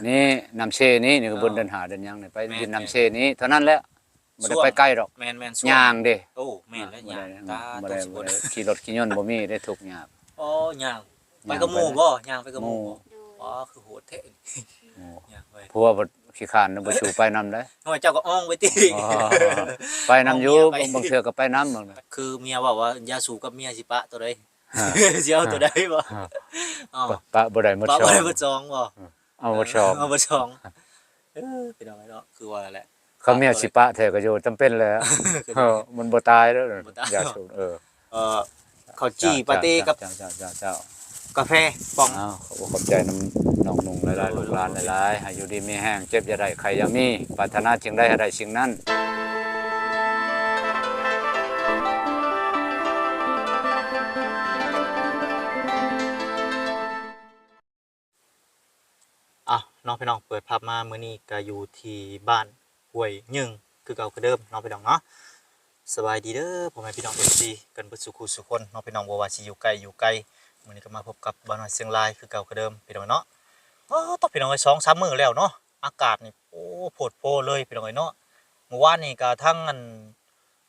ນີ້ນ້ຳເຊນີ້ ນີ້ຄື ເອີ ບຸນເດືອນຫ້າເດືອນຫຍັງນີ້ ໄປ ແມ່ນໆ ດິນນ້ຳເຊນີ້ເທົ່ານັ້ນແຫຼະ ບໍ່ໄດ້ໄປໄກດອກ. ແມ່ນໆ ຊ່ວງ ຍ່າງເດ້. ໂອ້ ແມ່ນແລ້ວ ຍ່າງ ບໍ່ໄດ້ ຕາ ບໍ່ໄດ້ ບໍ່ໄດ້ຂີ່ລົດຂີ່ຍົນ ບໍ່ມີເດ້ ທຸກຍາກ. ອໍ ຍ່າງ ໄປກັບໝູ່ບໍ່? ຍ່າງໄປກັບໝູ່ບໍ່? ໂດຍ. ອໍ ຄືໂຫດແທ້. ໂອ້ ຍ່າງໄປ ຜົວບໍ່ຂີ້ຄ້ານ ບໍ່ສູ່ໄປນຳໄດ໋. ໂອ້ຍ ເຈົ້າກໍອ່ອງໄປຕິ. ອໍ ໄປນຳຢູ່ ອ່ອງເມຍໄປ ບາງເທື່ອກໍໄປນຳ. ຄືເມຍເວົ້າວ່າ ຢ່າສູ້ກັບເມຍ ຊິປະໂຕໃດ? ຊິເອົາໂຕໃດບໍ່? ເອົ້າ ປະ ປະບໍ່ໄດ້ໝົດ ປະບໍ່ໄດ້ໝົດສອງບໍ່? ເອີ ເອົາໝົດສອງ ເອີ ເອົາໝົດສອງ. ເອີ ພີ່ນ້ອງເອີຍເນາະ ຄືວ່າແຫຼະ ຄັນເມຍຊິປະແທ້ກໍຢູ່ຈຳເປັນແຫຼະ. ເອີ ມັນບໍ່ຕາຍເດີ ບໍ່ຕາຍ ຢ່າສູ້ ເອີ ເອີ ເຂົ້າຈີ່ປາເຕ້ກັບ ເຈົ້າ ເຈົ້າ ເຈົ້າ ເຈົ້າ ກາແຟປ່ອງ. ອ້າວ ຂອບອົກຂອບໃຈນຳນ້ອງນຸ່ງຫຼາຍໆ ໂດຍ ລູກຫຼານຫຼາຍໆ ໃຫ້ຢູ່ດີມີແຮງ ເຈັບຢ່າໄດ້ ໄຂ້ຢ່າມີ ປາດຖະໜາສິ່ງໃດໃຫ້ໄດ້ສິ່ງນັ້ນ. ອ່ະ ເນາະ ພີ່ນ້ອງ ເປີດພາບມາມື້ນີ້ກະຢູ່ທີ່ບ້ານຫ້ວຍຍຶງຄືເກົ່າຄືເດີມເນາະ ພີ່ນ້ອງເນາະ. ສະບາຍດີເດີພໍ່ແມ່ພີ່ນ້ອງ ເອັຟຊີ ກັນເບິດສູ່ຄູ່ສູ່ຄົນເນາະ ພີ່ນ້ອງ ບໍ່ວ່າຊິຢູ່ໃກ້ຢູ່ໄກ. ມື້ນີ້ກໍມາພົບກັບບ່າວນ້ອຍຊຽງລາຍຄືເກົ່າຄືເດີມ ພີ່ນ້ອງເນາະ. ໂອ້ ຕອບ ພີ່ນ້ອງເອີຍ ສອງສາມມື້ແລ້ວເນາະ ອາກາດນີ້ ໂອ້ ໂພດໂພເລີຍ ພີ່ນ້ອງເອີຍເນາະ. ມື້ວານນີ້ກໍທາງອັນ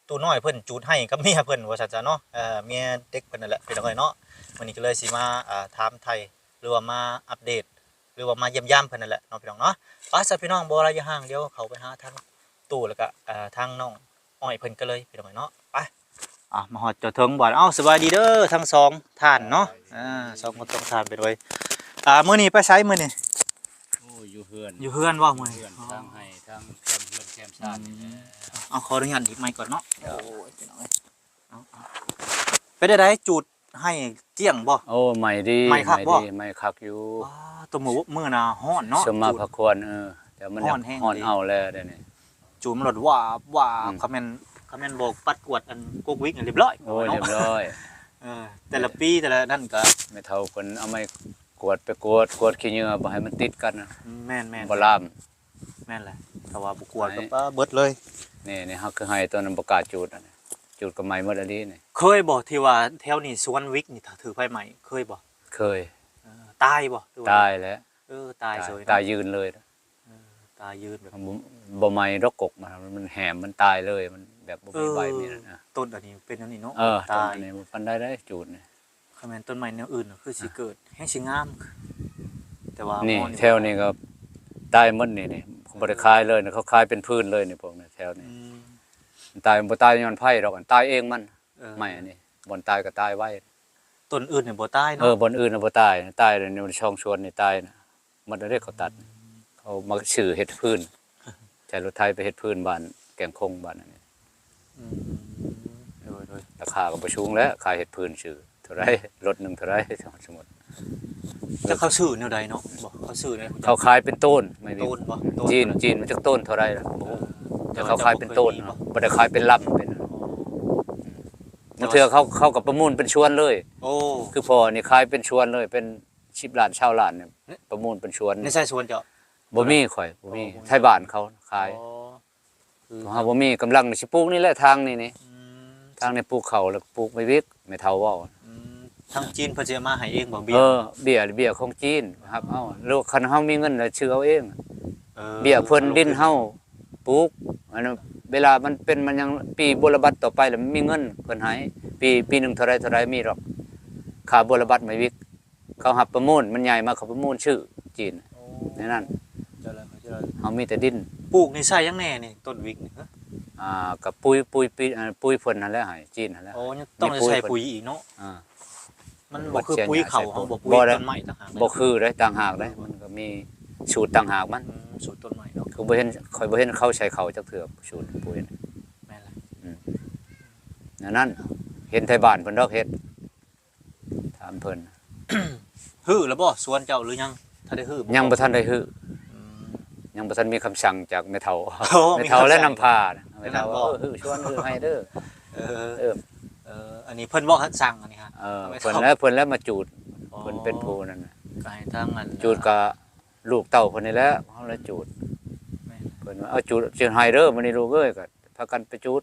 ຕູ້ນ້ອຍເພິ່ນຈູດໄຫ້ກັບເມຍເພິ່ນວ່າຊັ້ນຊະເນາະ ເອີ ເມຍເດັກເພິ່ນນັ້ນແຫຼະ ພີ່ນ້ອງເອີຍເນາະ. ມື້ນີ້ກໍເລີຍຊິມາ ເອີ ຖາມໄຖ່ ຫຼືວ່າມາອັບເດດ ຫຼືວ່າມາຢ້ຽມຢາມເພິ່ນນັ້ນແຫຼະເນາະ ພີ່ນ້ອງເນາະ. ໄປຊະ ພີ່ນ້ອງ ບໍ່ລະຢະຫ່າງ ດຽວເຂົ້າໄປຫາທາງຕູ້ ແລ້ວກະ ເອີ ທາງນ້ອງອ້ອຍເພິ່ນກັນເລີຍ ພີ່ນ້ອງເອີຍເນາະ. ໄປ ອ່ະ ມາຮອດຈອດເຖິງບາດ. ເອົ້າ ສະບາຍດີເດີທັງສອງທ່ານເນາະ. ອ່າ ສອງຄົນສອງທ່ານ ເປັນໄວ ອ່າ ມື້ນີ້ໄປໃສມື້ນີ້? ໂອ້ ຢູ່ເຮືອນ ຢູ່ເຮືອນບໍ່ມື້ນີ້? ເຮືອນ ອໍ ທາງໄຮ່ ທາງແຄມເຮືອນແຄມຊານນີ້ແຫຼະ. ອືມ ເອົາ ຂໍອະນຸຍາດໜີບໄມກ່ອນເນາະ. ໂອ້ຍ ເປັນໄດ ຈູດໄຫ້ກ້ຽງບໍ່? ໂອ້ ໄໝ້ດີ ໄໝ້ຄັກບໍ່? ໄໝ້ດີ ໄໝ້ຄັກຢູ່. ວ້າ ຕົວມື້ ມື້ໜ້າຮ້ອນເນາະ ຊຸມມາ ຈູດ ພາຄວນ ເອີ ແຕ່ມັນ ຮ້ອນແຮງ ຮ້ອນເອົາແລ້ວດຽວນີ້. ຈູດມັນໂລດ ວາບ ວາບ ອືມ ຄັນແມ່ນ ຄັນແມ່ນບໍ່ປັດກວາດອັນກົກວິກນີ້ ລຽບຮ້ອຍ ໂອ້ຍ ເນາະ ລຽບຮ້ອຍ. ເອີ ແຕ່ລະປີ ແຕ່ລະນັ້ນກະ ແມ່ເຖົ້າເພິ່ນເອົາໄມ້ ກວດ ໄປກວດ ກວດຂີ້ເຫຍື້ອບໍ່ໃຫ້ມັນຕິດກັນນະ. ແມ່ນໆ ບໍ່ລາມ. ແມ່ນແຫຼະ ຖ້າວ່າບໍ່ກວດກໍປະເບິດເລີຍ. ນີ້ ນີ້ ເຮົາຄືໄຮ່ຕົວນັ້ນບໍ່ກ້າຈູດ ອັນນີ້ ຈູດກໍໄໝ້ໝົດອີ່ຫຼີນີ້. ເຄີຍບໍ່ທີ່ວ່າແຖວນີ້ສວນວິກນີ້ ຖ້າຖືກໄຟໄໝ້ ເຄີຍບໍ່? ເຄີຍ. ເອີ ຕາຍບໍ່? ຫຼືວ່າ ຕາຍແຫຼະ. ເອີ ຕາຍເສີຍ ຕາຍຢືນເລີຍ. ເອີ ຕາຍຢືນແບບ ບໍ່ ບໍ່ໄໝ້ດອກກົກ ມັນ ມັນແຫມ ມັນຕາຍເລີຍ ມັນແບບບໍ່ມີໃບ ເອີ ມີນັ້ນນະ. ຕົ້ນອັນນີ້ເປັນອັນນີ້ເນາະ. ເອີ ຕາຍ ຕົ້ນອັນນີ້ບໍ່ປານໃດເດ້ ຈູດນີ້. ຄັນແມ່ນຕົ້ນໄມ້ແນວອື່ນ ຄືຊິເກີດ ເອີ ແຮງຊິງາມ ແຕ່ວ່າ ນີ້ ແຖວນີ້ກໍຕາຍໝົດນີ້ ນີ້ ເຂົາບໍ່ໄດ້ຂາຍເລີຍນະ ເຂົາຂາຍເປັນພື້ນເລີຍນີ້ ພວກນີ້ແຖວນີ້. ອືມ ຕາຍ ບໍ່ຕາຍຍ້ອນໄຟດອກ ອັນຕາຍເອງມັນ. ເອີ ໄມ້ອັນນີ້ ບ່ອນຕາຍກໍຕາຍໄວ. ຕົ້ນອື່ນນີ້ບໍ່ຕາຍເນາະ. ເອີ ບ່ອນອື່ນນະບໍ່ຕາຍ ຕາຍຢູ່ໃນຊ່ອງສວນນີ້ຕາຍນະ. ໝົດແລ້ວເດ້ເຂົາຕັດ ອືມ ເຂົາມາຊື້ເຮັດພື້ນ ໃຊ້ລົດໄຖໄປເຮັດພື້ນບ້ານແກ້ງຄົງ ບ້ານນັ້ນ. ອືມ ໂດຍໆ ລາຄາກໍບໍ່ສູງແຫຼະ ຄ່າເຮັດພື້ນຊື່ເທົ່າໃດ ລົດໜຶ່ງເທົ່າໃດ ສົມມຸດ. ແລ້ວເຂົາຊື້ແນວໃດເນາະ? ບໍ່ ເຂົາຊື້ແນວ ເຂົາຂາຍເປັນໂຕນ ໄມ້ວິກ ໂຕນບໍ່? ໂຕນ ຈີນ ເທົ່າໃດ? ຈີນມັນຈັກໂຕນເທົ່າໃດລະ ບໍ່ຮູ້. ເອີ ແຕ່ເຂົາຂາຍເປັນໂຕນ ແຕ່ວ່າບໍ່ເຄີຍມີບໍ່? ບໍ່ໄດ້ຂາຍເປັນລຳເປັນ ອໍ ບາງເທື່ອເຂົາ ເຂົາກໍປະມູນເປັນສວນເລີຍ. ໂອ້ ຄືພໍ່ນີ້ຂາຍເປັນສວນເລີຍ ເປັນ ສິບລ້ານ ຊາວລ້ານນີ້ ປະມູນເປັນສວນ. ໃນໃສສວນເຈົ້າ? ບໍ່ມີ ຂ້ອຍບໍ່ມີ. ອໍ ບໍ່ມີ. ໄທບ້ານເຂົາຂາຍ. ອໍ ຄືເຮົາບໍ່ມີກຳລັງຊິປູກນີ້ແຫຼະ ທາງນີ້ນີ້. ອືມ ທາງນີ້ປູກເຂົ້າ ແລ້ວກໍປູກໄມ້ວິກ ແມ່ເຖົ້າເວົ້າ. ອືມ ທາງຈີນເພິ່ນຊິເອົາມາໃຫ້ເອງບໍ່ ເບ້ຍ? ເອີ ເບ້ຍ ເບ້ຍຂອງຈີນ ຮັບເອົາ ຫຼືຄັນເຮົາມີເງິນແລ້ວຊື້ເອົາເອງ. ເອີ ເບ້ຍເພິ່ນ ດິນເຮົາ ປູກ ອັນນັ້ນ ເວລາມັນເປັນມັນຫຍັງ ປີບົວລະບັດຕໍ່ໄປລະມີເງິນເພິ່ນໃຫ້ ປີ ປີໜຶ່ງເທົ່າໃດເທົ່າໃດ ມີດອກ ຄ່າບົວລະບັດໄມ້ວິກ ເຂົາຮັບປະມູນ ມັນໃຫຍ່ມາ ເຂົາປະມູນຊື້ຈີນ. ໂອ້ ແນວນັ້ນ ເຈົ້າລະ ເຈົ້າລະ ເຮົາມີແຕ່ດິນ. ປູກນີ້ໃສ່ຫຍັງແດ່ນີ້ ຕົ້ນວິກນີ້? ອ່າ ກະປຸຍ ປຸຍ ປຸຍ ເອີ ປຸຍເພິ່ນຫັ້ນແຫຼະ ໃຫ້ຈີນຫັ້ນແຫຼະ. ໂອ້ ຍັງຕ້ອງໄດ້ໃສ່ປຸຍອີກເນາະ. ອ່າ ມັນບໍ່ຄືປຸຍເຂົ້າເຮົາ ບໍ່ປຸຍຕົ້ນໄມ້ຕ່າງຫາກ ບໍ່ຄືເດ້ ຕ່າງຫາກເດ້ ມັນກໍມີສູດຕ່າງຫາກມັນ. ອືມ ສູດຕົ້ນໄມ້ເນາະ ຄືບໍ່ເຫັນ ຂ້ອຍບໍ່ເຫັນເຂົາໃສ່ເຂົ້າຈັກເທື່ອ ສູດປຸຍ. ແມ່ນລະ ອືມ ແນວນັ້ນ ເຫັນໄທບ້ານເພິ່ນດອກເຮັດ ຖາມເພິ່ນ. ຮື້ແລ້ວບໍ່ສວນເຈົ້າ ຫຼືຍັງ ທັນໄດ້ຮື້ບໍ່? ຍັງບໍ່ທັນໄດ້ຮື້. ອືມ ຍັງບໍ່ທັນມີຄຳສັ່ງຈາກແມ່ເຖົ້າ. ໂອ້ ແມ່ເຖົ້າ ມີຄຳສັ່ງ ແລະນຳພານະ ແມ່ເຖົ້າວ່າ ເອີ ຮື້ສວນ ຮື້ໄຮ່ເດີ. ເອີ ເອີ ເອີ ອັນນີ້ເພິ່ນເວົ້າສັ່ງອັນນີ້ຮະ. ເອີ ເພິ່ນແຫຼະ ເພິ່ນແຫຼະມາຈູດ. ອໍ ເພິ່ນເປັນຜູ້ນັ້ນນະ ກໍໃຫ້ທາງອັນ ຈູດກະລູກເຕົ້າເພິ່ນນີ້ແຫຼະ ເຮົາລະຈູດ. ແມ່ນ ເພິ່ນວ່າ ເອົາຈູດ ຈູດໄຮ່ເດີ ມື້ນີ້ລູກເອີຍ ກໍພາກັນໄປຈູດ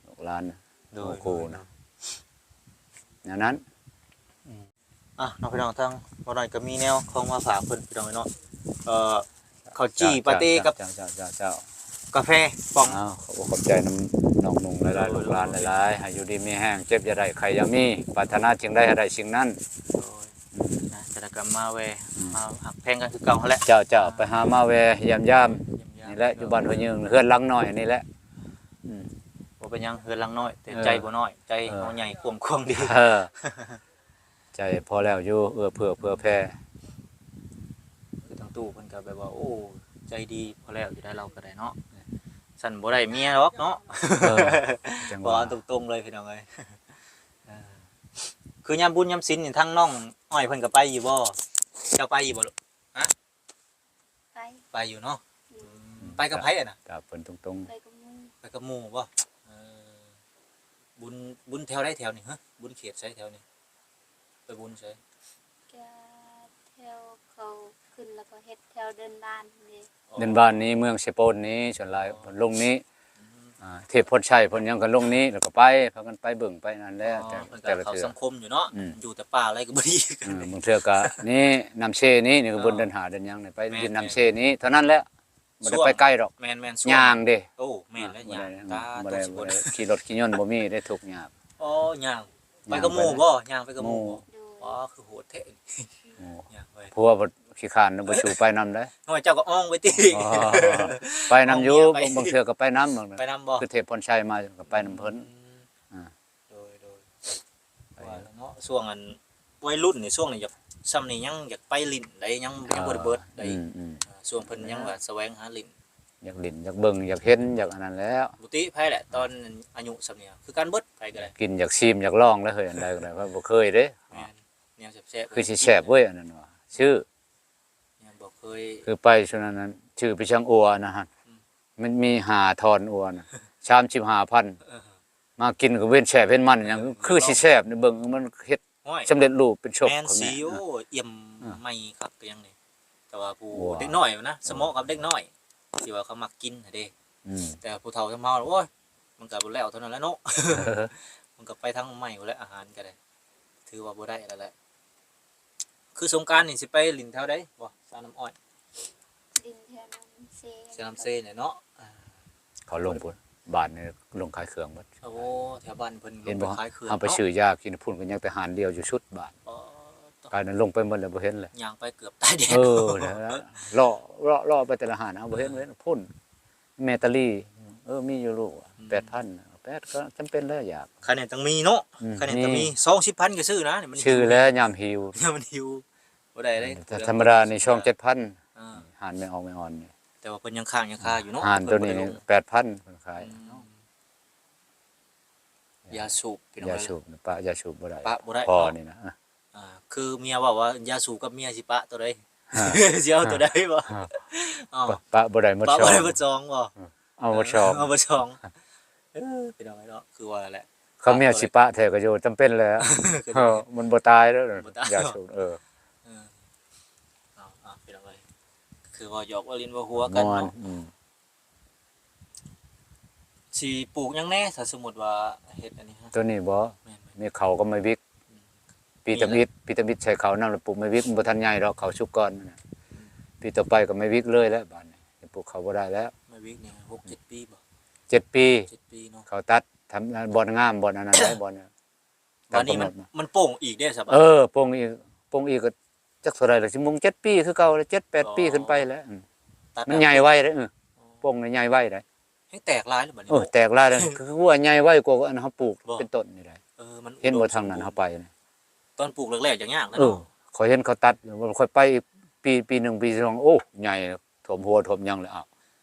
ລູກຫຼານນະ. ໂດຍ ໂອ້ໂຫ ໂດຍ ນະ ແນວນັ້ນ. ອືມ ອ່ະ ເນາະພີ່ນ້ອງ ທາງບໍ່ນ້ອຍກໍມີແນວຂອງມາຝາກເພິ່ນ ພີ່ນ້ອງເນາະ ເອີ ເຂົ້າຈີ່ປາເຕ້ກັບ ເຈົ້າ ເຈົ້າ ເຈົ້າ ເຈົ້າ ກາແຟປ່ອງ. ອ້າວ ຂອບອົກຂອບໃຈນຳນ້ອງນຸ່ງຫຼາຍໆ ໂດຍ ລູກຫຼານຫຼາຍໆ ໃຫ້ຢູ່ດີມີແຮງ ເຈັບຢ່າໄດ້ ໄຂ້ຢ່າມີ ປາດຖະໜາສິ່ງໃດໃຫ້ໄດ້ສິ່ງນັ້ນ. ໂດຍ ອືມ ນະ ແຕ່ລະກຳມາແວ່ ອືມ ມາຮັກແພງກັນຄືເກົ່າຫັ້ນແຫຼະ. ເຈົ້າ ເຈົ້າ ໄປຫາມາແວ່ຢ້ຽມຢາມ ຢ້ຽມຢາມ ນີ້ແຫຼະ ຢູ່ບ້ານຫ້ວຍຍືງ ເຮືອນຫຼັງນ້ອຍອັນນີ້ແຫຼະ. ອືມ ບໍ່ເປັນຫຍັງ ເຮືອນຫຼັງນ້ອຍ ແຕ່ ເອີ ໃຈບໍ່ນ້ອຍ ໃຈ ເອີ ເຮົາໃຫຍ່ກວ້າງຂວາງດີ. ເອີ ໃຈພໍແລ້ວຢູ່ ເອື້ອເຟື້ອເຜື່ອແຜ່. ຄືທາງຕູ້ເພິ່ນກໍແບບວ່າ ໂອ້ ໃຈດີພໍແລ້ວຢູ່ໄດ໋ ລາວກໍໄດ້ເນາະ ຊັ້ນບໍ່ໄດ້ເມຍດອກເນາະ. ເອີ ຈັ່ງວ່າ ເວົ້າຕົງໆເລີຍພີ່ນ້ອງເອີຍ. ເອີ ຄືຍາມບຸນຍາມສິນນີ້ ທາງນ້ອງອ້ອຍເພິ່ນກໍໄປຢູ່ບໍ່? ເຈົ້າໄປຢູ່ບໍ່ລູກ? ຮະ? ໄປ ໄປຢູ່ເນາະ. ອືມ ອືມ ໄປກັບໃຜຫັ້ນນະ? ກັບເພິ່ນຕົງໆ ໄປກັບໝູ່ ໄປກັບໝູ່ບໍ່? ເອີ ບຸນ ບຸນແຖວໃດແຖວນີ້? ຮະ ບຸນເຂດໃສແຖວນີ້? ໄປບຸນໃສ? ກະແຖວເຂົາຂຶ້ນແລ້ວກໍເຮັດແຖວເດີ່ນບ້ານເດ້. ອໍ ເດີ່ນບ້ານນີ້ ເມືອງເຊໂປນນີ້ ສ່ວນຫຼາຍ ອໍ ເພິ່ນລົງນີ້. ອືມ ອ່າ ເທບພົນໄຊເພິ່ນຫຍັງກໍລົງນີ້ ແລ້ວກໍໄປ ພາກັນໄປເບິ່ງໄປນັ້ນແຫຼະ. ອໍ ແຕ່ ເພິ່ນກໍ ແຕ່ລະ ເຂົ້າ ເທື່ອ ສັງຄົມຢູ່ເນາະ. ອືມ ຢູ່ແຕ່ປ່າໄລກໍບໍ່ດີກັນ. ອືມ ບາງເທື່ອກໍນີ້ນ້ຳເຊນີ້ ນີ້ກໍ ອໍ ບົນເດີ່ນຫ້າເດືອນຫຍັງນີ້ ໄປ ແມ່ນ ດິນນ້ຳເຊນີ້ເທົ່ານັ້ນແຫຼະ. ບໍ່ໄດ້ໄປໄກດອກ. ແມ່ນໆ ຊ່ວງ ຍ່າງເດ້. ໂອ້ ແມ່ນແລ້ວ ຍ່າງ ບໍ່ໄດ້ ຕາ ບໍ່ໄດ້ ບໍ່ໄດ້ ຂີ່ລົດຂີ່ຍົນບໍ່ມີເດ້ ທຸກຍາກ. ອໍ ຍ່າງ ໄປກັບໝູ່ບໍ່? ຍ່າງໄປກັບໝູ່ບໍ່? ໝູ່ ໂດຍ ອໍ ຄືໂຫດແທ້. ໂອ້ ຍ່າງໄປ ຜົວບໍ່ຂີ້ຄ້ານ ບໍ່ສູ່ໄປນຳເດ້. ໂອ້ຍ ເຈົ້າກໍອ່ອງໄປຕິ. ອໍ ໄປນຳຢູ່ ອ່ອງເມຍໄປ ບາງເທື່ອກໍໄປນຳ ບາງ ໄປນຳບໍ່? ຄືເທບພອນໄຊມາກໍໄປນຳເພິ່ນ. ອືມ ອ່າ ໂດຍ ໂດຍ ໄປ ວ່າແລ້ວເນາະ ຊ່ວງອັນ ໄວລຸ້ນນີ້ ຊ່ວງນີ້ຢາກ ຊ່ຳນີ້ຍັງຢາກໄປຫຼິ້ນໄດ໋ ຍັງ ຍັງບໍ່ໄດ້ເບິດໄດ໋. ອືມ ອືມ ອ່າ ຊ່ວງເພິ່ນຍັງວ່າສະແຫວງຫາຫຼິ້ນ ຢາກຫຼິ້ນ ຢາກເບິ່ງ ຢາກເຫັນ ຢາກອັນນັ້ນແຫຼະ. ບໍ່ຕິໃຜແຫຼະ ຕອນອາຍຸຊ່ຳນີ້ຄືກັນເບິດ ໃຜກໍໄດ້ ກິນຢາກຊີມ ຢາກລອງແຫຼະເຮີ້ຍ ອັນໃດກໍໄດ້ ເພາະບໍ່ເຄີຍເດ້. ແມ່ນ ແນວແຊບໆ ຄືຊິແຊບເວີ້ຍ ອັນນັ້ນວ່າ ຊື້ ຍັງບໍ່ເຄີຍ ຄືໄປຊ່ວງນັ້ນ ຊື້ໄປຊ່າງອົວນະຫັ້ນ. ອືມ ມັນມີຫ້າທ່ອນອົວນະ ສາມສິບຫ້າພັນ. ເອີ ມາກິນກໍເຫັນແຊບເຫັນມັນຫຍັງ ເອີ ຄືຊິແຊບນີ້ ເບິ່ງມັນເຮັດ ໂອ້ຍ ສຳເລັດຮູບເປັນສົບ. ແມ່ນ ຂອງແມ່ ຊິ ໂອ້ ອ່ຽມ ອ່າ ໃໝ່ຄັກກໍຍັງນີ້ ແຕ່ວ່າຜູ້ ໂອ້ ເດັກນ້ອຍນະ ສະເໝາະກັບເດັກນ້ອຍທີ່ວ່າເຂົາມັກກິນຫັ້ນເດ້. ອືມ ແຕ່ຜູ້ເຖົ້າຊຳເຮົາ ໂອ້ຍ ມັນກໍບໍ່ແລ້ວເທົ່ານັ້ນແຫຼະເນາະ. ມັນກໍໄປທາງໃໝ່ພຸ້ນແຫຼະ ອາຫານກໍໄດ້ ຖືວ່າບໍ່ໄດ້ແລ້ວແຫຼະ. ຄືສົງການນີ້ຊິໄປຫຼິ້ນແຖວໃດບໍ່ ສາວນ້ຳອ້ອຍ? ຫຼິ້ນແຖວນ້ຳເຊ ແຖວນ້ຳເຊນີ້ເນາະ. ອ່າ ເຂົາລົງພຸ້ນ ບ້ານນີ້ລົງຂາຍເຄື່ອງໝົດ. ໂອ້ ແຖວບ້ານເພິ່ນ ເຫັນບໍ່ ລົງໄປຂາຍເຄື່ອງ ເຮົາໄປ ເນາະ ຊື້ຢາກິນພຸ້ນກໍຍັງໄປຮ້ານດຽວຢູ່ສຸດບ້ານ. ອໍ ກາຍນັ້ນລົງໄປໝົດແລ້ວ ບໍ່ເຫັນເລີຍ. ຍ່າງໄປເກືອບຕາຍແດດ. ເອີ ແລ້ວເລາະ ເລາະ ເລາະໄປແຕ່ລະຮ້ານ ເຮົາບໍ່ເຫັນ ເອີ ເຫັນພຸ້ນ. ແມ່ຕາລີ ເອີ ມີຢູ່ລູກ ອືມ ແປດພັນ ແປດ ກໍຈຳເປັນແລ້ວຢາກ ຄັນນີ້ຕ້ອງມີເນາະ. ອືມ ຄັນນີ້ຕ້ອງມີ ມີ ສອງສິບພັນກໍຊື້ນະ ນີ້ມັນ ຊື້ແລ້ວຍາມຫິວ ຍາມມັນຫິວ ບໍ່ໄດ້ເດ້. ອືມ ແຕ່ທຳມະດານີ້ ສອງເຈັດພັນ. ອ່າ ຮ້ານແມ່ອອກແມ່ອອນນີ້ ແຕ່ວ່າເພິ່ນຍັງຄ້າງຍັງຄາຢູ່ເນາະ. ຮ້ານໂຕນີ້ ເພິ່ນບໍ່ໄດ້ລົງ ແປດພັນ ເພິ່ນຂາຍ. ອືມ ຢາສູບ ພີ່ນ້ອງ ຢາສູບ ປະຢາສູບບໍ່ໄດ້ ປະບໍ່ໄດ້ ພໍ ເນາະ ນີ້ນະ. ອ່າ ຄືເມຍເວົ້າວ່າ ຢ່າສູ້ກັບເມຍ ຊິປະໂຕໃດ? ຊິເອົາໂຕໃດບໍ່? ເອົ້າ ປະ ປະບໍ່ໄດ້ໝົດ ປະບໍ່ໄດ້ໝົດສອງບໍ່? ເອີ ເອົາໝົດສອງ ເອີ ເອົາໝົດສອງ. ເອີ ພີ່ນ້ອງເອີຍເນາະ ຄືວ່າແຫຼະ ຄັນເມຍຊິປະແທ້ກໍຢູ່ຈຳເປັນແຫຼະ. ເອີ ມັນບໍ່ຕາຍເດີ້ ບໍ່ຕາຍ ຢ່າ ເນາະ ສູ້ ເອີ ເອີ ເອົາ ເອົາ ພີ່ນ້ອງເອີຍ ຄືເວົ້າຫຍອກເວົ້າຫຼິ້ນເວົ້າຫົວກັນເນາະ. ອືມ ຊິປູກຫຍັງແດ່ ຖ້າສົມມຸດວ່າເຮັດອັນນີ້ຮະ? ໂຕນີ້ບໍ່? ແມ່ນໆ ມີເຂົ້າກັບໄມ້ວິກ ອືມ ປີຕຳອິດ ປີຕຳອິດໃສ່ເຂົ້ານຳ ແລ້ວປູກໄມ້ວິກ ມັນບໍ່ທັນໃຫຍ່ດອກ ເຂົ້າສຸກກ່ອນນະ. ອືມ ປີຕໍ່ໄປກໍໄມ້ວິກເລີຍແຫຼະ ບາດນີ້ ປູກເຂົ້າບໍ່ໄດ້ແລ້ວ. ໄມ້ວິກນີ້ຫົກເຈັດປີບໍ່? ເຈັດປີ ເຈັດປີເນາະ ເຂົ້າຕັດ ທຳບ່ອນງາມ ບ່ອນອັນນັ້ນໄດ້ ບ່ອນ ບາດນີ້ມັນ ມັນໂປ່ງອີກເດ້ຊະບາດ? ເອີ ໂປ່ງອີກ ໂປ່ງອີກກໍຈັກເທົ່າໃດລະ ຊິມຸງເຈັດປີຄືເກົ່າລະ ເຈັດແປດປີຂຶ້ນໄປແຫຼະ. ອືມ ມັນໃຫຍ່ໄວເດ້ ເອີ ໂປ່ງນີ້ໃຫຍ່ໄວເດ້. ແຮງແຕກຫຼາຍລະບາດນີ້. ເອີ ແຕກຫຼາຍລະ ຄືວ່າໃຫຍ່ໄວກວ່າອັນເຮົາປູກເປັນຕົ້ນນີ້ໄດ໋. ເອີ ມັນ ເຫັນບໍ່ທາງນັ້ນເຮົາໄປນະ ຕອນປູກແລກໆ ຢາກຍາກນະ. ເອີ ເນາະ ຂ້ອຍເຫັນເຂົາຕັດ ຂ້ອຍໄປອີກປີ ປີໜຶ່ງ ປີສອງ ໂອ້ ໃຫຍ່ ຖ້ວມຫົວຖ້ວມຫຍັງແລ້ວ ອ້າວ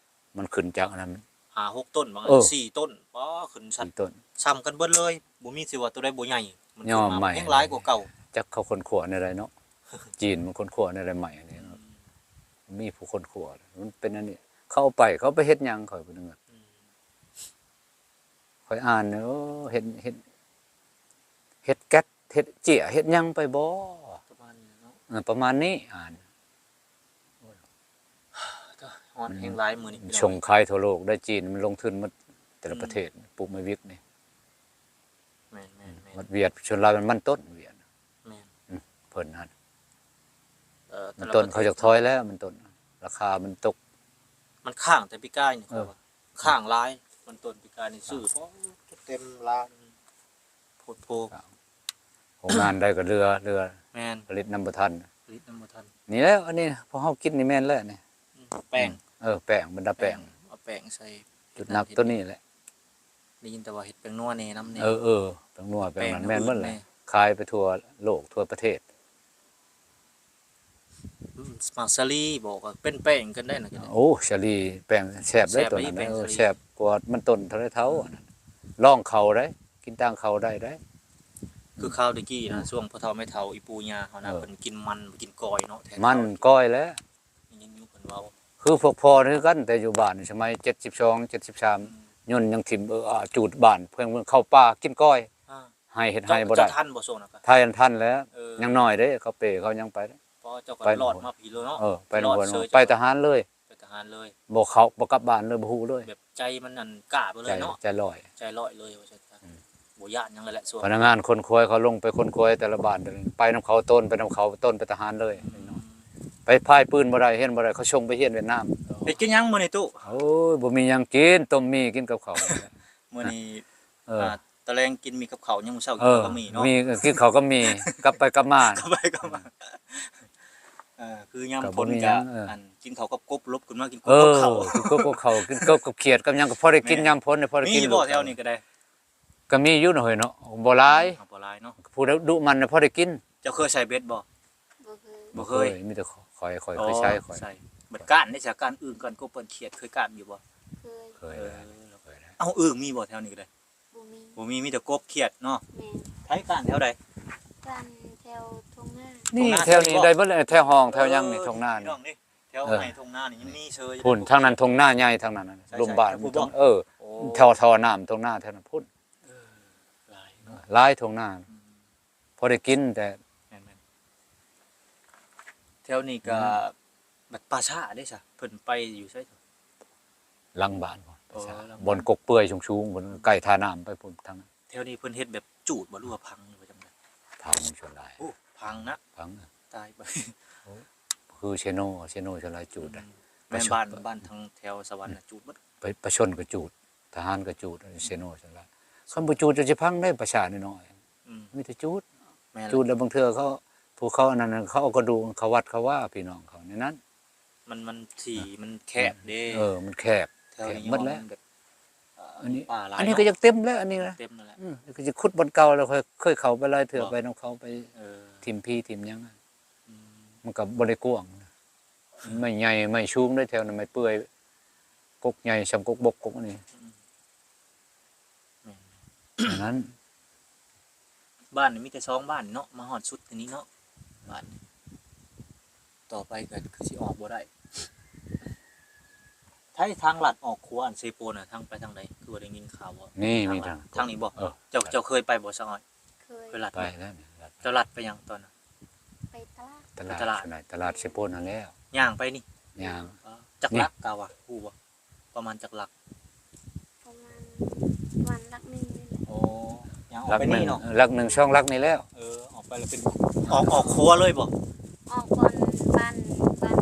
ມັນຂຶ້ນຈາກອັນນັ້ນ ຫ້າຫົກຕົ້ນ ບາງອັນ ເອີ ສີ່ຕົ້ນ ປ້າ ຂຶ້ນຊັ້ນ ສີ່ຕົ້ນ ສ່ຳກັນເບິດເລີຍ ບໍ່ມີຊິວ່າໂຕໃດບໍ່ໃຫຍ່ ມັນຂຶ້ນມາແຮງຫຼາຍກວ່າເກົ່າ. ຈັກເຂົາຄົ້ນຄວ້າແນວໃດເນາະ ຈີນມັນຄົ້ນຄວ້າແນວໃດໃໝ່ອັນນີ້. ອືມ ມີຜູ້ຄົ້ນຄວ້າ ມັນເປັນອັນນີ້ ເຂົາເອົາໄປ ເຂົາເອົາໄປເຮັດຫຍັງ ຂ້ອຍບໍ່ໄດ້ເງິນ. ອືມ ຂ້ອຍອ່ານ ເອີ ເຮັດ ເຮັດ ເຮັດແກັດ ເຮັດເຈ້ຍ ເຮັດຫຍັງໄປບໍ່? ປະມານນີ້ເນາະ. ເອີ ປະມານນີ້ ອ່ານ ໂອ້ຍ ຮ້ອນແຮງຫຼາຍມື້ນີ້ ສົ່ງຂາຍທົ່ວໂລກໄດ້ ຈີນມັນລົງທຶນໝົດ ແຕ່ລະປະເທດ ອືມ ປູກໄມ້ວິກນີ້. ແມ່ນໆໆ ໝົດຫວຽດ ສ່ວນຫຼາຍມັນມັນຕົ້ນຫວຽດ. ແມ່ນ ອືມ ເຂົ ຕົ້ນຫັ້ນ ເອີ ມັນຕົ້ນເຂົາຢາກຖອຍແລ້ວ ມັນຕົ້ນ ລາຄາມັນຕົກ ມັນຄ້າງແຕ່ປີກາຍນີ້ ເອີ ຂ້ອຍວ່າຄ້າງຫຼາຍ ມັນຕົ້ນປີກາຍນີ້ຊື້ ໂອ້ ເຕັມລານ ໂພດໂພ ໂຮງງານໃດກໍເຫຼືອ ເຫຼືອ ແມ່ນ ຜະລິດນຳບໍ່ທັນ ຜະລິດນຳບໍ່ທັນ ນີ້ແຫຼະ ອັນນີ້ພວກເຮົາກິນນີ້ແມ່ນແລ້ວນີ້ ອືມ ແປ້ງ ເອີ ແປ້ງ ບັນດາແປ້ງ ແປ້ງ ເອົາແປ້ງໃສ່ ຈຸດໜັກຕົວນີ້ແຫຼະ ໄດ້ຍິນແຕ່ວ່າເຮັດແປ້ງນົວແດ່ນຳແດ່ ເອີ ເອີ ແປ້ງນົວແປ້ງນັ້ນແມ່ນໝົດແຫຼະ ຂາຍໄປທົ່ວໂລກທົ່ວປະເທດ ອືມ ໝາກສາລີບໍ ກໍເປັນແປ້ງກັນໄດ້ນະ ໂອ້ ສາລີແປ້ງແຊບເດ້ ແຊບ ຕົວນັ້ນ ແປ້ງສາລີ ເອີ ແຊບກວ່າ ມັນຕົ້ນເທົ່າໃດເທົ່າ ອືມ ອັນນັ້ນ ລອງເຂົ້າໄດ້ ກິນຕ່າງເຂົ້າໄດ້ເດ້ ຄືຄາວແຕ່ກີ້ນະ ອືມ ຊ່ວງພໍ່ເຖົ້າແມ່ເຖົ້າ ອີ່ປູ່ຍ່າເຮົານະ ເອີ ເພິ່ນກິນມັນ ກິນກ້ອຍເນາະ ແທນ ມັນກ້ອຍແຫຼະ ໄດ້ຍິນຢູ່ເພິ່ນເວົ້າ ຄືພວກພໍ່ຄືກັນ ແຕ່ຢູ່ບ້ານສະໄໝເຈັດສິບສອງ ເຈັດສິບສາມ ອືມ ຍົນຍັງຖິ້ມ ເອີ ອາ ຈູດບ້ານ ເພິ່ນເຂົ້າປ່າກິນກ້ອຍ ອາ ໄຮ່ເຮັດໄຮ່ບໍ່ໄດ້ ເຈົ້າທັນບໍ່ຊ່ວງນັ້ນກະ ໄທອັນທັນແລ້ວ ເອີ ຍັງນ້ອຍເດ້ ເຂົາເປ້ເຂົາຍັງໄປເດ້ ເຈົ້າກໍລອດມາພີ້ເລີຍເນາະ ເອີ ໄປນຳ ໄປທະຫານເລີຍ ໄປທະຫານເລີຍ ບໍ່ເຂົ້າ ບໍ່ກັບບ້ານເລີຍ ບໍ່ຮູ້ເລີຍ ແບບໃຈມັນອັນກ້າໄປເລີຍເນາະ ໃຈລອຍ ໃຈລອຍເລີຍວ່າຊັ້ນ ອືມ ບໍ່ຢ້ານຫຍັງເລີຍແຫຼະ ພະນັກງານຂົນຂວາຍ ເຂົາລົງໄປຂົນຂວາຍແຕ່ລະບ້ານ ໄປນຳເຂົາ ໂຕນໄປນຳເຂົາ ໂຕນໄປທະຫານເລີຍ ອືມ ໄປພາຍປືນບໍ່ໄດ້ ຮຽນບໍ່ໄດ້ ເຂົາສົ່ງໄປຮຽນຫວຽດນາມ ເອີ ເຮັດກິນຫຍັງມື້ນີ້ຕູ້? ໂອ້ຍ ບໍ່ມີຫຍັງກິນ ຕົ້ມໝີ່ກິນກັບເຂົ້າ ມື້ນີ້ ເອີ ອາ ຕອນແລງກິນໝີ່ກັບເຂົ້າ ຍາມມື້ເຊົ້າ ເອີ ກິນເຂົ້າກັບໝີ່ເນາະ ມີ ກິນເຂົ້າກັບໝີ່ ກັບໄປກັບມາ ກັບໄປກັບມາ ເອີ ຄືຍາມຝົນກະ ກໍບໍ່ມີຫຍັງ ເອີ ອັນ ກິນເຂົ້າກັບກົບ ຫຼົບຂຶ້ນມາກິນກົບ ເອີ ກັບເຂົ້າ ກິນກົບກັບເຂົ້າ ກິນກົບກັບຂຽດກັບຫຍັງກໍພໍໄດ້ກິນ ແມ່ນ ຍາມຝົນນີ້ພໍໄດ້ກິນ ມີບໍ່ແຖວນີ້ກໍໄດ້ ກໍມີຢູ່ເນາະເຮີ້ຍເນາະ ບໍ່ຫຼາຍ ອືມ ບໍ່ຫຼາຍເນາະ ຜູ້ດຸມັນນະພໍໄດ້ກິນ ເຈົ້າເຄີຍໃສ່ເບັດບໍ່? ບໍ່ເຄີຍ ບໍ່ເຄີຍ ມີແຕ່ຂ້ອຍ ຂ້ອຍເຄີຍໃສ່ ຂ້ອຍ ໃສ່ ບັດກ້ານເດ້ ສາກ້ານອຶ່ງ ກ້ານກົບ ກ້ານຂຽດ ເຄີຍກ້ານຢູ່ບໍ່? ເຄີຍ ເຄີຍ ເອີ ເຄີຍ ເອົາ ອຶ່ງມີບໍ່ແຖວນີ້ກໍໄດ້? ບໍ່ມີ ບໍ່ມີ ມີແຕ່ກົບຂຽດເນາະ ແມ່ນ ໃຜກ້ານແຖວໃດ? ກ້ານແຖວທົ່ງນາ ນີ້ ທົ່ງນາ ແຖວນີ້ໄດ້ເບິດແຫຼະ ແຖວຮ່ອງ ເອີ ແຖວຫຍັງນີ້ ທົ່ງນານີ້ ພີ່ນ້ອງນີ້ ແຖວ ເອີ ໃນທົ່ງນານີ້ຍັງມີເຊີຍຢູ່ ພຸ້ນ ເດ້ ທາງນັ້ນທົ່ງນາໃຫຍ່ທາງນັ້ນນະ ເອີ ລຸ່ມບ້ານ ເອີ ແຖວທໍ່ນ້ຳທົ່ງນາແຖວນັ້ນພຸ້ນ ເອີ ຫຼາຍເນາະ ເອີ ຫຼາຍທົ່ງນາ ອືມ ພໍໄດ້ກິນແຕ່ ແມ່ນໆ ແຖວນີ້ກໍ ອືມ ບັດປ່າຊ້າເດ້ຊະ ເພິ່ນໄປຢູ່ໃສ? ຫຼັງບ້ານພຸ້ນ ໂອ້ ຫຼັງບ້ານ ບ່ອນກົກເປື່ອຍສູງໆ ພຸ້ນ ໃກ້ທ່ານ້ຳໄປພຸ້ນທາງນັ້ນ ແຖວນີ້ເພິ່ນເຮັດແບບຈູດບໍ່ ຫຼືວ່າຝັງ ຫຼືວ່າຈັ່ງໃດ? ຝັງສ່ວນຫຼາຍ ໂອ້ ຝັງນະ ຝັງ ຕາຍໄປ ໂອ້ ຄືເຊໂນ ເຊໂນສ່ວນຫຼາຍຈູດ ອືມ ແມ່ນ ປະຊົນ ບ້ານ ບ້ານທາງແຖວສະຫວັນນະ ອືມ ຈູດເບິດ ປະ ປະຊົນກໍຈູດ ທະຫານກໍຈູດ ເຊໂນສ່ວນຫຼາຍ ຄັນບໍ່ຈູດຈະຊິພັງໄດ້ ປະຊານ້ອຍໆ ອືມ ມີແຕ່ຈູດ ແມ່ນ ຈູດແລ້ວບາງເທື່ອເຂົາ ຜູ້ເຂົາອັນນັ້ນ ເຂົາເອົາກະດູກເຂົາວັດເຂົາວາ ພີ່ນ້ອງເຂົາໃນນັ້ນ ມັນ ມັນທີ່ ອ່າ ມັນແຄບເດ້ ເອີ ມັນແຄບ ແຖວນີ້ ແຄບໝົດແລ້ວ ມັນແບບ ເອີ ອັນນີ້ ປ່າຫຼາຍ ອັນນີ້ ເນາະ ກໍຢາກເຕັມແລ້ວ ອັນນີ້ນະ ເຕັມແລ້ວແຫຼະ ອືມ ກໍຊິຂຸດບ່ອນເກົ່າແລ້ວ ເຄີຍ ເຄີຍເຂົ້າໄປຫຼາຍເທື່ອ ບໍ່ ໄປນຳເຂົາໄປ ເອີ ຖິ້ມຜີຖິ້ມຫຍັງ ອືມ ມັນກໍບໍ່ໄດ້ກວ້າງ ໄມ້ໃຫຍ່ໄມ້ສູງເດ້ແຖວນັ້ນ ໄມ້ເປື່ອຍ ກົກໃຫຍ່ສ່ຳກົກບົກກົກອັນນີ້ ອືມ ແມ່ນໆ ອັນນັ້ນ ບ້ານນີ້ມີແຕ່ສອງບ້ານເນາະ ມາຮອດສຸດນີ້ເນາະ ບ້ານນີ້ ຕໍ່ໄປກໍຄືຊິອອກບໍ່ໄດ້ ໃຜທາງລັດອອກຂົວອັນເຊໂປນນະ ທາງໄປທາງໃດ ຄືວ່າໄດ້ຍິນຂ່າວວ່າ ນີ້ ທາງ ມີທາງ ທາງນີ້ບໍ່? ເອີ ເຈົ້າ ເຈົ້າເຄີຍໄປບໍ່ ສາວອ້ອຍ? ເຄີຍ ເຄີຍລັດໄປ ໄປແລ້ວນີ້ ລັດ ເຈົ້າລັດໄປຫຍັງຕອນນັ້ນ? ໄປຕະຫຼາດ ຕະຫຼາດ ຕະຫຼາດ ຕະຫຼາດເຊໂປນຫັ້ນແຫຼ້ວ ຍ່າງໄປນີ້ ຍ່າງ ຈັກຫຼັກກະວ່າ ຮູ້ບໍ່? ປະມານຈັກຫຼັກ? ປະມານ ປະມານຫຼັກໜຶ່ງນີ້ແຫຼະ ໂອ້ ຍ່າງອອກໄປນີ້ເນາະ ຫຼັກໜຶ່ງ ຫຼັກໜຶ່ງ ສອງຫຼັກນີ້ແລ້ວ ເອີ ອອກໄປແລ້ວເປັນ ອອກ ອອກຂົວເລີຍບໍ່? ອອກບ່ອນບ້ານ ບ້ານ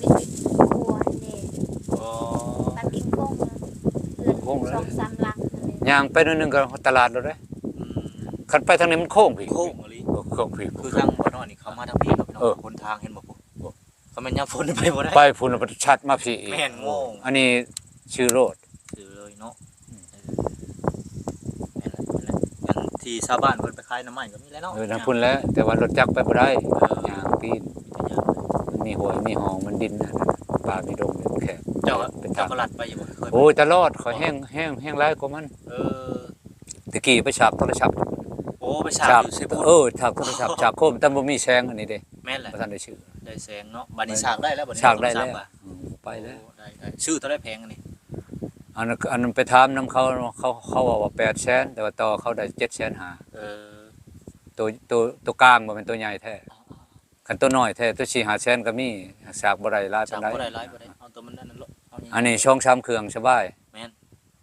ວິດວິດຂົວຫັ້ນເດ້ ອໍ ບ້ານກິງໂຄ້ງ ເຮືອນສອງສາມຫຼັງຫັ້ນເດ້ ຍ່າງໄປໜ້ອຍໜຶ່ງກໍຮອດຕະຫຼາດແລ້ວເດ້ ອືມ ຄັນໄປທາງນີ້ມັນໂຄ້ງພີ້ ໂຄ້ງອີ່ຫຼີ ໂຄ້ງພີ້ ຄືທາງບໍ່ນ້ອຍນີ້ ເຂົ້າມາທາງພີ້ເນາະ ເອີ ຫົນທາງເຫັນບໍ່? ໂອ້ ຄັນແມ່ນຍາມຝົນໄປບໍ່ໄດ້ ໄປພຸ້ນລະ ມັນຊັດມາພີ້ອີກ ແມ່ນ ໂອ້ ງງ ອັນນີ້ຊື່ໂລດ ຊື່ເລີຍເນາະ ອືມ ເອີ ແມ່ນແຫຼະ ແມ່ນແຫຼະ ອັນທີ່ຊາວບ້ານເພິ່ນໄປຂາຍໜໍ່ໄມ້ກໍມີແຫຼະເນາະ ເອີ ທາງພຸ້ນແຫຼະ ແຕ່ວ່າລົດຈັກໄປບໍ່ໄດ້ ເອີ ຍ່າງຕີນ ຍ່າງ ມັນມີຫ້ວຍມີຮ່ອງ ມັນດິນ ປ່າມີດົງ ມັນແຄບ ເຈົ້າ ເປັນທາງ ເຈົ້າກໍລັດໄປຢູ່ບໍ່? ເຄີຍໄປ ໂອ້ຍ ຕະຫຼອດ ຂ້ອຍແຮ່ງ ແຮ່ງ ແຮ່ງຫຼາຍກວ່າມັນ ເອີ ແຕ່ກີ້ໄປສາກໂທລະສັບ ໂອ້ ໄປສາກຢູ່ເຊໂປນ ເອີ ສາກໂທລະສັບ ສາກໂຄມ ແຕ່ບໍ່ມີແສງອັນນີ້ເດ້ ແມ່ນແຫຼະ ບໍ່ທັນໄດ້ຊື້ ໄດ້ແສງເນາະ ບັດນີ້ສາກໄດ້ແລ້ວ ບັດນີ້ສາກໄດ້ແລ້ວ ອືມ ໄປແລ້ວ ໂອ້ ໄດ້ ໄດ້ ຊື້ເທົ່າໃດແຜງອັນນີ້? ອັນ ອັນໄປຖາມນຳເຂົາ ເຂົາ ເຂົາເວົ້າວ່າແປດແສນ ແຕ່ວ່າຕໍ່ເຂົາໄດ້ເຈັດແສນຫ້າ ເອີ ໂຕ ໂຕ ໂຕກາງບໍ່ແມ່ນໂຕໃຫຍ່ແທ້ ອໍ ຄັນໂຕນ້ອຍແທ້ ໂຕສີ່ຫ້າແສນກໍມີ ສາກບໍ່ໄດ້ຫຼາຍປານໃດ ສາກບໍ່ໄດ້ຫຼາຍປານໃດ ເອົາໂຕມັນອັນນັ້ນໂລດ ເອົານີ້ ອັນນີ້ສອງສາມເຄື່ອງສະບາຍ ແມ່ນ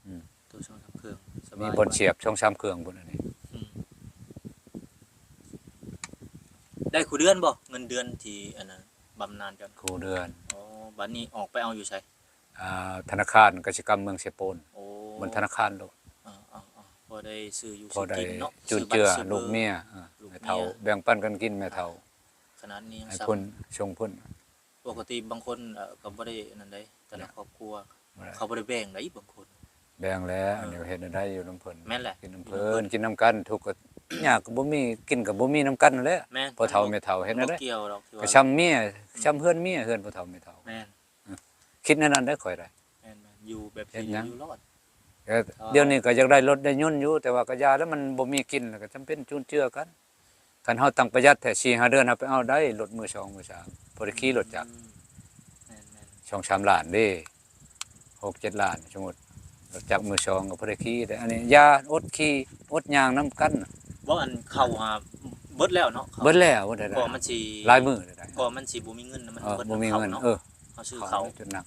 ອືມ ໂຕສອງສາມເຄື່ອງ ສະບາຍ ມີບ່ອນສຽບສອງສາມເຄື່ອງພຸ້ນ ອັນນີ້ ອືມ ໄດ້ຄູ່ເດືອນບໍ່ ເງິນເດືອນທີ່ອັນນັ້ນ ບຳນານເຈົ້າ? ຄູ່ເດືອນ. ອໍ ບັດນີ້ອອກໄປເອົາຢູ່ໃສ? ອ່າ ທະນາຄານກະສິກຳເມືອງເຊໂປນ. ໂອ້ ມັນທະນາຄານໂລດ. ເອີໆໆ ພໍໄດ້ຊື້ຢູ່ ພໍໄດ້ ຊື້ກິນເນາະ ຈຸນເຈືອ ຊື້ບັດຊື້ເບີ ລູກເມຍ ເອີ ລູກເມຍ ແມ່ເຖົ້າ ແບ່ງປັນກັນກິນແມ່ເຖົ້າ. ຂະໜາດນີ້ຍັງ ໃຫ້ ຊ້ຳ ເພິ່ນ ສົ່ງເພິ່ນ. ປົກກະຕິບາງຄົນ ເອີ ກໍບໍ່ໄດ້ອັນນັ້ນໃດ ແຕ່ລະ ແມ່ນ ຄອບຄົວ ບໍ່ໄດ້ ເຂົາບໍ່ໄດ້ແບ່ງໃດບາງຄົນ. ແບ່ງແລ້ວ ເອີ ອັນນີ້ເຮັດແນວໃດຢູ່ນຳເພິ່ນ ແມ່ນແຫຼະ ກິນນຳເພິ່ນ ກິນນຳກັນ ທຸກກໍຍາກກໍບໍ່ມີ ກິນກໍບໍ່ມີນຳກັນແຫຼະ. ແມ່ນ ພໍ່ເຖົ້າແມ່ເຖົ້າເຮັດແນວໃດ ບໍ່ກ່ຽວດອກ ຄືວ່າ ກໍຊ່ຳເມຍ ອືມ ຊ່ຳເຮືອນເມຍ ເຮືອນພໍ່ເຖົ້າແມ່ເຖົ້າ. ແມ່ນ ເອີ ຄິດແນວນັ້ນເດີ ຂ້ອຍໄດ້. ແມ່ນໆ ຢູ່ແບບ ເຮັດຫຍັງ ຢູ່ລອດ. ແລ້ວ ເອີ ດຽວນີ້ກໍຢາກໄດ້ລົດໄດ້ຍົນຢູ່ ແຕ່ວ່າກໍຢ່າແລ້ວ ມັນບໍ່ມີກິນ ແລ້ວກໍຈຳເປັນຈຸນເຈືອກັນ. ຄັນເຮົາຕັ້ງປະຢັດແທ້ ສີ່ຫ້າເດືອນ ເຮົາໄປເອົາໄດ້ລົດມືສອງມືສາມ ພໍໄດ້ຂີ່ລົດຈັກ. ອືມ ແມ່ນໆ ສອງສາມລ້ານເດ້ ຫົກເຈັດລ້ານ ສົມມຸດ ລົດຈັກມືສອງກໍພໍໄດ້ຂີ່ໄດ້. ອັນນີ້ຢ່າ ອົດຂີ່ ອົດຍ່າງນຳກັນ. ບໍ່ ອັນເຂົ້າຫາເບິດແລ້ວເນາະ ເຂົ້າ ເບິດແລ້ວ ເບິດແລ້ວ ເພາະມັນຊິຫຼາຍມື້ແລ້ວໄດ໋ ເພາະມັນຊິບໍ່ມີເງິນ ມັນ ເອີ ເບິດ ບໍ່ມີເງິນ ເຂົ້າເນາະ. ເອີ ເຮົາຊື້ເຂົ້າ ເຂົ້າ ຈຸດໜັກ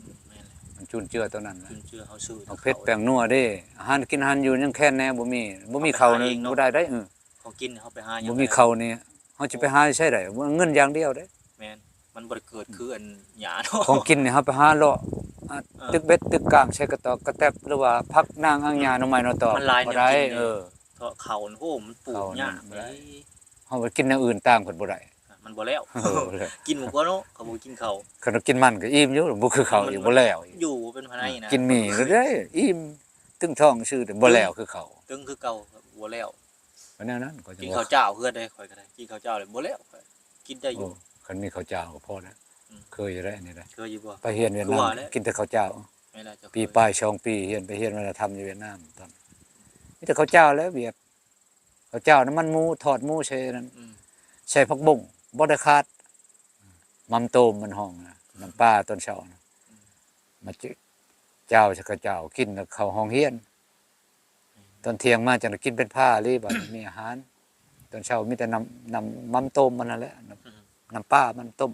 ອືມ ແມ່ນແຫຼະ ມັນຈຸນເຈືອຕົວນັ້ນແຫຼະ ຈຸນເຈືອເຮົາຊື້ ບັກເຜັດແປ້ງນົວເດ້ ອາຫານກິນອາຫານຢູ່ຍັງແຄນແດ່ ບໍ່ມີ ບໍ່ມີເຂົ້ານີ້ ເຮົາໄປຫາເອງເນາະ ບໍ່ໄດ້ໄດ໋. ເອີ ຂອງກິນນີ້ເຮົາໄປຫາຍັງ ບໍ່ມີເຂົ້ານີ້ ເຮົາຈະໄປຫາໃສໄດ້ ເງິນຢ່າງດຽວເດ້. ແມ່ນ ມັນບໍ່ໄດ້ເກີດຄືອັນຫຍ້າເນາະ ຂອງກິນນີ້ເຮົາໄປຫາເລາະ ອາ ເອີ ຕຶກເບັດຕຶກກ້າງ ໃສ່ກະຕອກກະແຕັບ ຫຼືວ່າຜັກນາງອາຫຍ້າ ໜໍ່ໄມ້ໜໍ່ຕອກ ມັນຫຼາຍແນວກິນ ບໍ່ໄດ້. ເອີ ເພາະເຂົ້າໂອ້ ມັນປູກຍາກ ເຮົາໄປກິນແນວອື່ນຕ່າງເພິ່ນບໍ່ໄດ້ ມັນບໍ່ແລ້ວ ເອີ ບໍ່ແລ້ວ ກິນໝູ່ກວ່າເນາະ ເຂົາບໍ່ກິນເຂົ້າ. ຄັນວ່າກິນມັນກໍອີ່ມຢູ່ ບໍ່ຄືເຂົ້າອີກ ມັນບໍ່ແລ້ວອີກ ຢູ່ເປັນພະໄນນະ ກິນໝີ່ກໍໄດ້ອີ່ມ ຕຶງທ້ອງຊື່ ແຕ່ບໍ່ແລ້ວຄືເຂົ້າ ຕຶງຄືເກົ່າ ບໍ່ແລ້ວ. ກໍແນວນັ້ນ ຂ້ອຍ ກິນເຂົ້າເຈົ້າເຮືອນໃດ ຂ້ອຍກໍໄດ້ ກິນເຂົ້າເຈົ້າແລ້ວບໍ່ແລ້ວ ຂ້ອຍກິນໄດ້ຢູ່. ໂອ້ ຄັນມີເຂົ້າເຈົ້າກໍພໍແລ້ວ. ອືມ ເຄີຍຢູ່ໄດ໋ອັນນີ້ໄດ໋ ເຄີຍຢູ່ບໍ່? ໄປຮຽນຫວຽດນາມ ຄືວ່າແຫຼະ ກິນແຕ່ເຂົ້າເຈົ້າ. ແມ່ນແລ້ວ ເຈົ້າ ປີປາຍສອງປີ ຮຽນ ໄປຮຽນວັດທະນະທຳຢູ່ຫວຽດນາມ ຕອນ ມີແຕ່ເຂົ້າເຈົ້າແຫຼະ ວຽດ ເຂົ້າເຈົ້າ ນ້ຳມັນໝູ ທອດໝູໃສ່ນັ້ນ ອືມ ໃສ່ຜັກບົ້ງ ບໍ່ໄດ້ຂາດ ໝໍ້າຕົ້ມມັນຮ້ອງນະ ນ້ຳປາຕອນເຊົ້ານະ ອືມ ມາເຈົ້າໃສ່ເຂົ້າເຈົ້າ ກິນແລ້ວເຂົ້າຫ້ອງຮຽນ. ຕອນທ່ຽງມາຈັ່ງໄດ້ກິນເປັນພາອີ່ຫຼີ ບາດນີ້ມີອາຫານ. ຕອນເຊົ້າມີແຕ່ນ້ຳ ນ້ຳໝໍ້າຕົ້ມມັນນັ້ນແຫຼະ ນ້ຳ ອືມ ນ້ຳປາມັນຕົ້ມ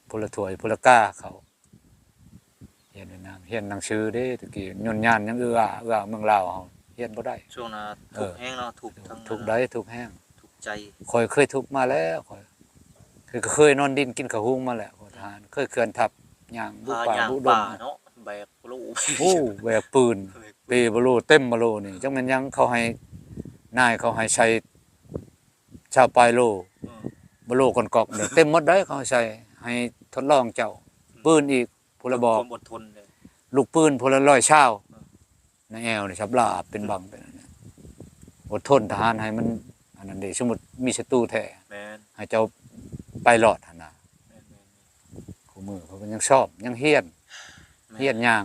ຜູ້ລະຖ້ວຍຜູ້ລະກາເຂົ້າ. ຮຽນຫວຽດນາມ ຮຽນໜັງສືເດ້ ແຕ່ກີ້ ຍືນຍານຍັງເອື້ອເອື້ອເມືອງລາວເຮົາ ຮຽນບໍ່ໄດ້. ຊ່ວງນັ້ນ ເອີ ທຸກແຮງເນາະ ທຸກທັງ ທຸກໃດ ທຸກແຮງ ທຸກໃຈ. ຂ້ອຍເຄີຍທຸກມາແລ້ວ ຂ້ອຍ ຄືກໍເຄີຍນອນດິນກິນເຂົ້າຫຸງມາແຫຼະ ທະຫານ ເຄີຍເຄື່ອນທັບ ຍ່າງບຸປ່າບຸດົງເນາະ ແບກໂລ ໂອ້ ແບກປືນ ແບກປືນ ເປໂບໂລ ເຕັມໂບໂລນີ້ ຈັກແມ່ນຫຍັງ ເຂົາໃຫ້ ນາຍເຂົາໃຫ້ໃສ່ຊາວປາຍໂລ ເອີ ໂບໂລກອນກອກເດ້ ເຕັມໝົດເດ້ ເຂົາໃສ່ ໃຫ້ທົດລອງເຈົ້າ ອືມ ປືນອີກ ຜູ້ລະບອກ ຄວາມອົດທົນເດ້ ລູກປືນຜູ້ລະຮ້ອຍຊາວ ເອີ ໃນແອວນີ້ ສັບລາບເປັນບັງເປັນອັນນີ້ ອົດທົນທະຫານໃຫ້ມັນອັນນັ້ນເດ້ ສົມມຸດມີສັດຕູແທ້ ແມ່ນ ໃຫ້ເຈົ້າໄປລອດຫັ້ນນະ ແມ່ນໆໆ ຄູ່ມື້ເຂົາກໍຍັງຊ້ອມ ຍັງຮຽນ ແມ່ນ ຮຽນຍ່າງ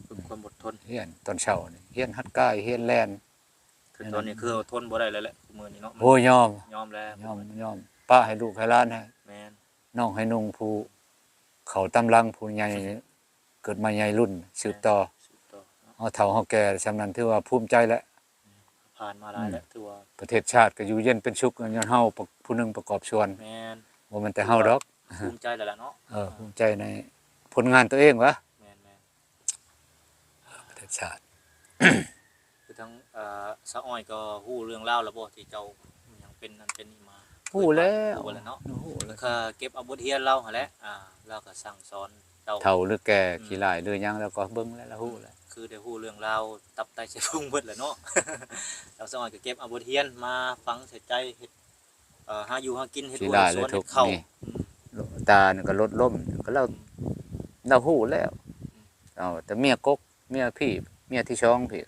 ອືມ ຝຶກຄວາມອົດທົນ ຮຽນຕອນເຊົ້ານີ້ ຮຽນຮັດກາຍ ຮຽນແລ່ນ ຄືຕອນນີ້ຄືອົດທົນບໍ່ໄດ້ແລ້ວແຫຼະ ຄູ່ມື້ນີ້ເນາະ ໂອ້ຍ ຍອມ ຍອມແລ້ວ ຍອມ ຍອມ ປະໃຫ້ລູກໃຫ້ຫຼານ ໃຫ້ ແມ່ນ ນ້ອງໃຫ້ນຸ່ງ ຜູ້ເຂົ້າຕາມຫຼັງ ຜູ້ໃຫຍ່ ເກີດມາໃຫຍ່ລຸ້ນ ສືບຕໍ່ ແມ່ນ ສືບຕໍ່ເນາະ ເຮົາເຖົ້າເຮົາແກ່ສ່ຳນັ້ນ ຖືວ່າພູມໃຈແລ້ວ ແມ່ນ ຜ່ານມາຫຼາຍແລ້ວ ອືມ ຖືວ່າ ປະເທດຊາດກໍຢູ່ເຢັນເປັນສຸກ ຍ້ອນເຮົາຜູ້ໜຶ່ງປະກອບສ່ວນ ແມ່ນ ບໍ່ແມ່ນແຕ່ເຮົາດອກ ຖືວ່າພູມໃຈແລ້ວລະເນາະ ເອີ ພູມໃຈໃນຜົນງານຕົວເອງວະ ແມ່ນໆ ເອີ ປະເທດຊາດ ຄືທາງ ເອີ ສາວອ້ອຍກໍຮູ້ເລື່ອງລາວແລ້ວບໍ່ ທີ່ເຈົ້າຫຍັງເປັນນັ້ນເປັນນີ້ມາ? ຮູ້ແລ້ວ ເກີດມາ ຮູ້ແລ້ວເນາະ ຮູ້ແລ້ວ ກໍເກັບເອົາບົດຮຽນລາວຫັ້ນແຫຼະ ອືມ ອ່າ ລາວກໍສັ່ງສອນເຈົ້າ ເຖົ້າຫຼືແກ່ ອືມ ຂີ້ລ້າຍຫຼືຫຍັງ ລາວກໍເບິ່ງແລ້ວ ລາວຮູ້ແລ້ວ ອືມ ຄືໄດ້ຮູ້ເລື່ອງລາວຕັບໄຕໄສ້ພຸງເບິດແລ້ວເນາະ ແລ້ວສາວອ້ອຍກໍເກັບເອົາບົດຮຽນມາຝັງໃສ່ໃຈ ເຮັດ ເອີ ຫາຢູ່ຫາກິນ ເຮັດ ຂີ້ລ້າຍ ສວນ ເຮັດເຂົ້າ ອືມ ຕານີ້ກໍລົດລົ້ມ ກໍລາວ ອືມ ລາວຮູ້ແລ້ວ ອືມ ເອົາແຕ່ເມຍກົກ ເມຍພີ່ ເມຍທີສອງພີ້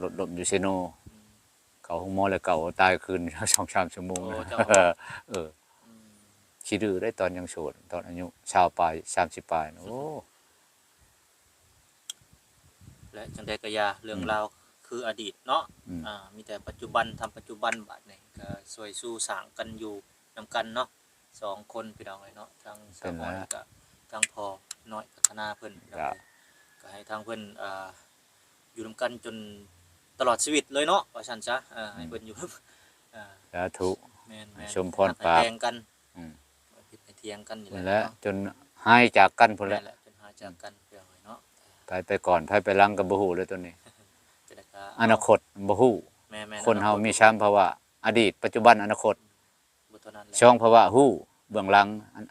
ລົດລົ້ມຢູ່ເຊໂນ ອືມ ເຂົ້າໂຮງໝໍແລ້ວເກົາ ຕາຍຄືນສອງສາມຊົ່ວໂມງ ໂອ້ ເຈົ້າ ເອີ ອືມ ຂີ້ດື້ໄດ໋ ຕອນຍັງໂສດ ຕອນອາຍຸຊາວປາຍ ສາມສິບປາຍ ໂອ້ ແລະ ຈັ່ງໃດກໍຢ່າ ເລື່ອງ ອືມ ລາວຄືອະດີດເນາະ ອືມ ອ່າ ມີແຕ່ປັດຈຸບັນ ທຳປັດຈຸບັນ ບາດນີ້ກໍຊ່ວຍຊູສ້າງກັນຢູ່ນຳກັນເນາະ ສອງຄົນ ພີ່ນ້ອງເອີຍເນາະ ທັງສາວອ້ອຍ ເປັນແລ້ວ ກັບທັງພໍ່ນ້ອຍພັດທະນາເພິ່ນ ກໍໃຫ້ທາງເພິ່ນ ອ່າ ຢູ່ນຳກັນຈົນຕະຫຼອດຊີວິດເລີຍເນາະ ວ່າຊັ້ນຊະ ເອີ ໃຫ້ເພິ່ນຢູ່ ອືມ ອ່າ ສາທຸ ແມ່ນໆ ໃຫ້ສົມພອນປາກ ໃຫ້ຮັກໃຫ້ແພງກັນ ອືມ ໃຫ້ຜິດໃຫ້ຖຽງກັນນີ້ແຫຼະ ນັ້ນແຫຼະເນາະ ຈົນຫາຍຈາກກັນພຸ້ນແຫຼະ ແມ່ນແຫຼະ ຈົນຫາຍຈາກກັນ ອືມ ເປັນຫຍັງເນາະ ໃຜໄປກ່ອນ ໃຜໄປຫຼັງກໍບໍ່ຮູ້ເລີຍໂຕນີ້ ອະນາຄົດບໍ່ຮູ້ ແມ່ນໆ ຄົນເຮົາມີສາມພາວະ ອະດີດ ປັດຈຸບັນ ອະນາຄົດ ບໍ່ເທົ່ານັ້ນແຫຼະ ສອງພາວະຮູ້ເບື້ອງຫຼັງ ອັນ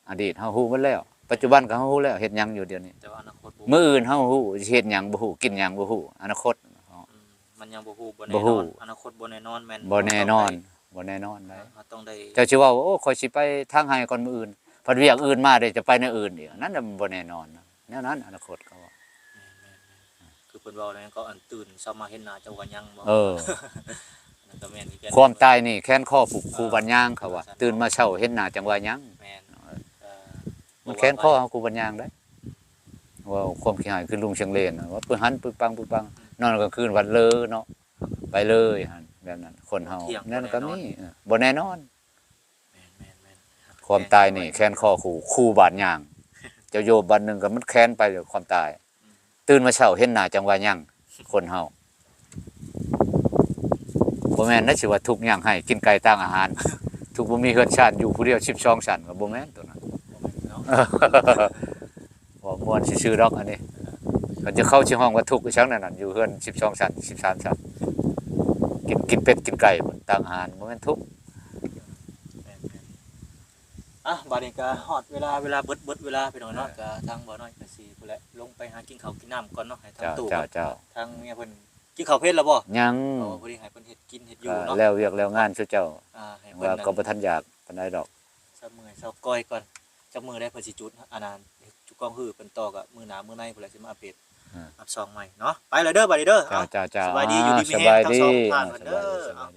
ອະດີດເຮົາຮູ້ໝົດແລ້ວ ປັດຈຸບັນກໍເຮົາຮູ້ແລ້ວ ເຮັດຫຍັງຢູ່ດຽວນີ້ ແຕ່ວ່າອະນາຄົດບໍ່ ມື້ອື່ນເຮົາຮູ້ຊິເຮັດຫຍັງບໍ່ຮູ້ ກິນຫຍັງບໍ່ຮູ້ ອະນາຄົດ ອືມ ມັນຍັງບໍ່ຮູ້ ບໍ່ແນ່ນອນ ບໍ່ຮູ້ ອະນາຄົດບໍ່ແນ່ນອນ ແມ່ນ ບໍ່ແນ່ນອນ ເຮົາຕ້ອງໄດ້ ບໍ່ແນ່ນອນໃດ ເອີ ເຮົາຕ້ອງໄດ້ ເຈົ້າຊິເວົ້າ ໂອ້ ຂ້ອຍຊິໄປທາງໄຮ່ກ່ອນມື້ອື່ນ ພັດວຽກອື່ນມາເດ້ ຈະໄປແນວອື່ນອີກ ອັນນັ້ນນະມັນບໍ່ແນ່ນອນ ແນວນັ້ນອະນາຄົດເຂົາວ່າ ແມ່ນໆໆ ຄືເພິ່ນເວົ້າແລ້ວກໍ ອັນຕື່ນເຊົ້າມາເຫັນໜ້າເຈົ້າວ່າຍັງບໍ່ ເອີ ອັນນັ້ນກໍແມ່ນອີກ ຄວາມຕາຍນີ້ແຂນຄໍຜູ້ ອ່າ ຄູບານຍາງ ເຂົາວ່າ ເອີ ຊັ້ນເນາະ ຕື່ນມາເຊົ້າເຫັນໜ້າຈັ່ງວ່າຍັງ ແມ່ນ ເອີ ເອີ ມັນແຂນຄໍເຮົາຄູບານຍາງເດ້ ເວົ້າຄວາມຂີ້ຮ້າຍຄືລຸງຊຽງເລນ ວ່າປຶຫັນປຶກປັງປຶກປັງ ອືມ ນອນກາງຄືນວັດເລີເນາະ ໄປເລີຍຫັ້ນ ແບບນັ້ນ ຄົນເຮົາ ທ່ຽງ ນັ້ນກໍມີ ບໍ່ແນ່ນອນ ເອີ ບໍ່ແນ່ນອນ ແມ່ນໆໆ ຄວາມຕາຍນີ້ແຂນຄໍຄູ່ ຄູ່ບາດຍ່າງ ເຈົ້າໂຍບບາດໜຶ່ງກໍມັນແຂນໄປເລີຍຄວາມຕາຍ ອືມ ຕື່ນມາເຊົ້າເຫັນໜ້າຈັ່ງວ່າຍັງ ຄົນເຮົາ ບໍ່ແມ່ນນະຊິວ່າທຸກຍາກໄຮ້ ກິນໄກ່ຕ່າງອາຫານ ທຸກບໍ່ມີເຮືອນຊານ ຢູ່ຜູ້ດຽວສິບສອງຊັ້ນ ກໍບໍ່ແມ່ນໂຕນັ້ນ ບໍ່ແມ່ນເນາະ ເວົ້າມ່ວນຊື່ໆດອກອັນນີ້ ເຂົາຈະ ເຂົາຊິຮ້ອງວ່າທຸກອີ່ຫຍັງນັ້ນ ຢູ່ເຮືອນສິບສອງຊັ້ນ ສິບສາມຊັ້ນ ກິນ ກິນເປັດກິນໄກ່ ຕ່າງອາຫານ ບໍ່ແມ່ນທຸກ ແມ່ນໆ ອ່ະ ບາດນີ້ກໍຮອດເວລາ ເວລາເບິດ ເບິດເວລາພີ່ນ້ອງເນາະ ເອີ ກໍທາງບ່າວນ້ອຍກໍຊິພຸ້ນແຫຼະ ລົງໄປຫາກິນເຂົ້າກິນນ້ຳກ່ອນເນາະ ໃຫ້ທາງ ເຈົ້າ ຕູ້ ເຈົ້າ ເຈົ້າ ທາງເມຍເພິ່ນກິນເຂົ້າເພນແລ້ວບໍ່? ຍັງ ອໍ ພໍດີໃຫ້ເພິ່ນເຮັດກິນເຮັດຢູ່ເນາະ ກໍແລ້ວວຽກແລ້ວງານ ອ່າ ຊຸເຈົ້າ ອ່າ ໃຫ້ເພິ່ນ ວ່າກໍບໍ່ທັນຢາກປານໃດດອກ ເຊົາເມື່ອຍເຊົາກ່ອຍກ່ອນ ຈັກມື້ໃດເພິ່ນຊິຈຸດ ອັນນັ້ນ ຈຸດກອງຮືເພິ່ນຕໍ່ ກໍມື້ໜ້າມື້ໃນພຸ້ນແຫຼະ ຊິມາອັບເດດ ອ່າ ອັບຊ່ອງໃໝ່ເນາະ ໄປແລ້ວເດີ ບາດນີ້ເດີ ເຈົ້າ ເອົາ ເຈົ້າ ເຈົ້າ ສະບາຍດີ ອ່າ ຢູ່ດີມີແຮງ ສະບາຍດີ ທັງສອງທ່ານເພິ່ນເດີ ສະບາຍດີ ສະບາຍດີ ເອົາ